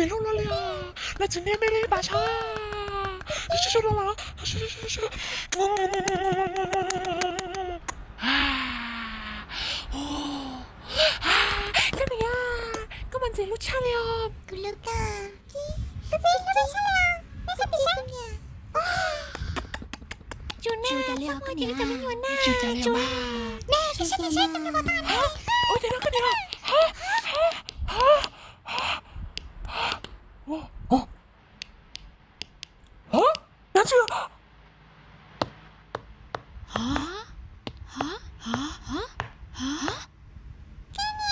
Niam hlob los li os, los txiv niam me li ib pas saib. Sib sib sib los los. Koj niam, koj mas ntxim hlub tshaj li os. Kuv hlub koj. Koj ntxim hlub tshaj li os. Tsum na, tsum li os koj niam. Tsum li os. Ua cas no koj niam?